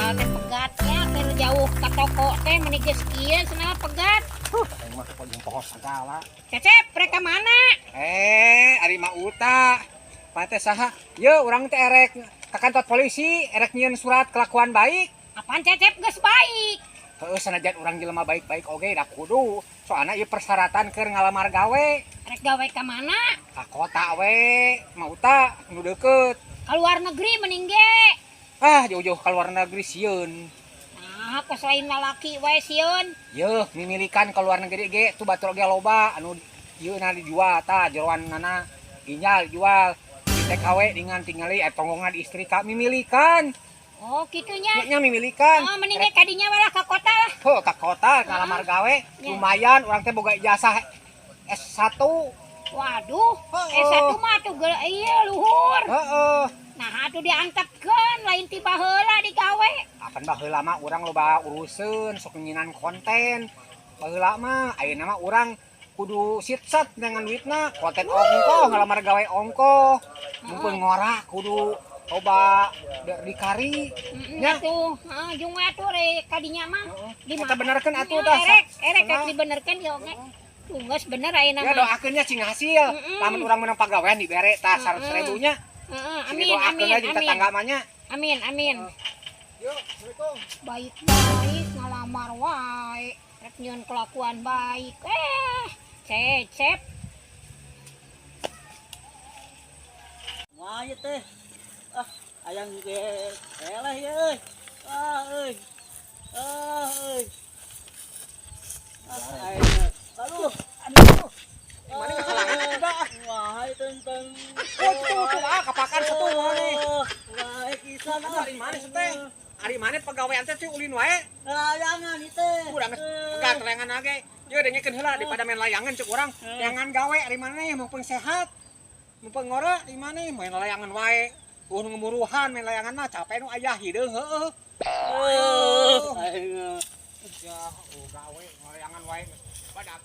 Padahal teh pegatnya keur jauh ka toko teh meni geus kieu cenah pegat. Aing mah jeung poho sagala. Cecep, rek ka mana? Eh, ari Mak Uta. Pate saha? Ye, urang teh erek ka kantor polisi, erek nyieun surat kelakuan baik. Apaan Cecep geus baik? Heeh, sanajan urang jelema baik-baik oge da kudu. Soalna ieu persyaratan keur ngalamar gawe. Rek gawe ka mana? Ka kota we, Mak Uta, nu deukeut. Ka luar negeri mending ge. Ah, jauh-jauh ka luar negeri sieun. Nah, kos lain lalaki wae sieun. Yeuh, mimilikan ka luar negeri ge tuh batur oge loba anu ieu na dijual tah jeroanana ginjal dijual. Di TKW dengan tingali tongongan di istri ka mimilikan. Oh, kitunya. Nya mimilikan. Oh, mending ge kadinya we lah ka kota lah. Heuh, ka kota ngalamar gawe Ya. Lumayan urang teh boga ijazah S1. Waduh, Heeh. S1 mah tuh iya luhur. Heeh. Nah, atuh diantepkeun lain ti baheula digawe. Apan baheula mah urang loba uruseun sok nyinan konten. Baheula mah ayeuna mah urang kudu sit-set dengan duitna, konten ongkoh ngalamar gawe ongkoh. Mumpung ngora kudu loba dikari. Heeh, Nya. Atuh, heeh, jung we atuh rek kadinya mah. Di Eta benerkeun atuh dah. Erek, erek rek dibenerkeun ya oge. Tuh geus bener ayeuna Ya mah. Doakeun nya cing hasil. Lamun urang menang pagawean dibere tah 100.000 nya. Heeh, Sing amin, doakeun amin, aja jeung amin. tetangga mah nya. Amin, amin. Yuk, Assalamualaikum. Baik-baik ngalamar wae. Rek nyieun kelakuan baik. Eh, Cecep. Wah, ieu teh. Ah, ayang ge eleh ye euy. Ah, euy. Ah, euy. Ah, aing. Aduh, Aduh. Mana ngahalangan atuh dah. Wah, tentang. Oh, tuh tuh ah kapakan satu nih. Wah, kisan Aduh, ari mana teh? Ari mana pagawean teh sih ulin wae. Layangan itu. Urang geus pegat layangan age. Ye dengekeun heula daripada main layangan cek urang. Layangan gawe ari mana mumpung sehat. Mumpung ngora ari mana main layangan wae. Uh nu ngemuruhan main layangan mah capek nu aya hideung heueuh. Aing. Ya, oh gawe layangan wae geus badak.